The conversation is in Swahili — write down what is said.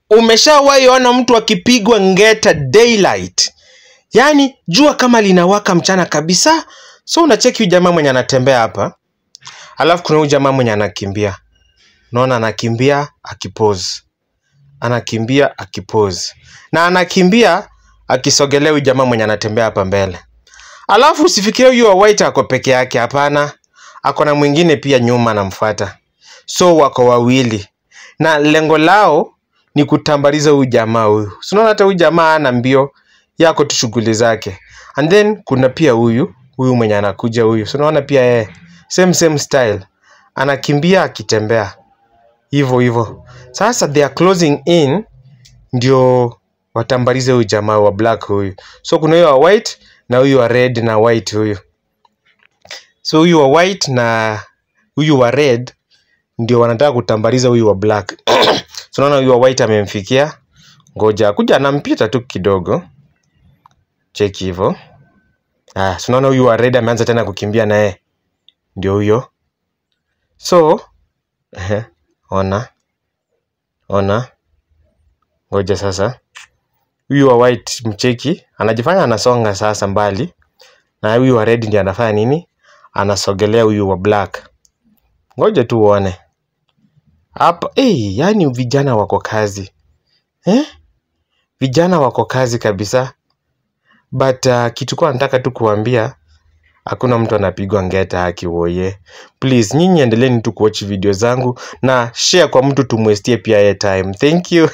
Umeshawahi ona mtu akipigwa ngeta daylight? Yaani jua kama linawaka mchana kabisa. So unacheki huyu jamaa mwenye anatembea hapa. Alafu kuna huyu jamaa mwenye anakimbia. Unaona anakimbia akipose. Anakimbia akipose. Na anakimbia akisogelea huyu jamaa mwenye anatembea hapa mbele. Alafu usifikirie huyu wa white ako peke yake, hapana. Ako na mwingine pia nyuma anamfuata. So wako wawili. Na lengo lao ni kutambariza huyu jamaa huyu. Si unaona hata huyu jamaa hana mbio, yako tu shughuli zake. And then kuna pia huyu mwenye anakuja huyu. Si unaona pia yeye same same style. Anakimbia akitembea. Hivyo hivyo. Sasa they are closing in ndio watambarize huyu jamaa wa black huyu. So kuna huyu wa white na huyu wa red na white huyu. So huyu wa white na huyu wa red ndio wanataka kutambariza huyu wa black. So unaona huyu wa white amemfikia. Ngoja kuja anampita tu kidogo. Cheki hivyo. So unaona huyu wa red ameanza tena kukimbia naye. Ndio huyo. So, ona. Ona. Ngoja sasa. Huyu wa white mcheki, anajifanya anasonga sasa mbali. Na huyu wa red ndiye anafanya nini? Anasogelea huyu wa black. Ngoja tu uone. Hapa, yani vijana wako kazi. Eh? Vijana wako kazi kabisa. But kitu kwa nataka tu kuambia, hakuna mtu anapigwa ngeta haki woye. Please, nyinyi endeleeni tu kuwatch video zangu na share kwa mtu tumwestie pia airtime. Thank you.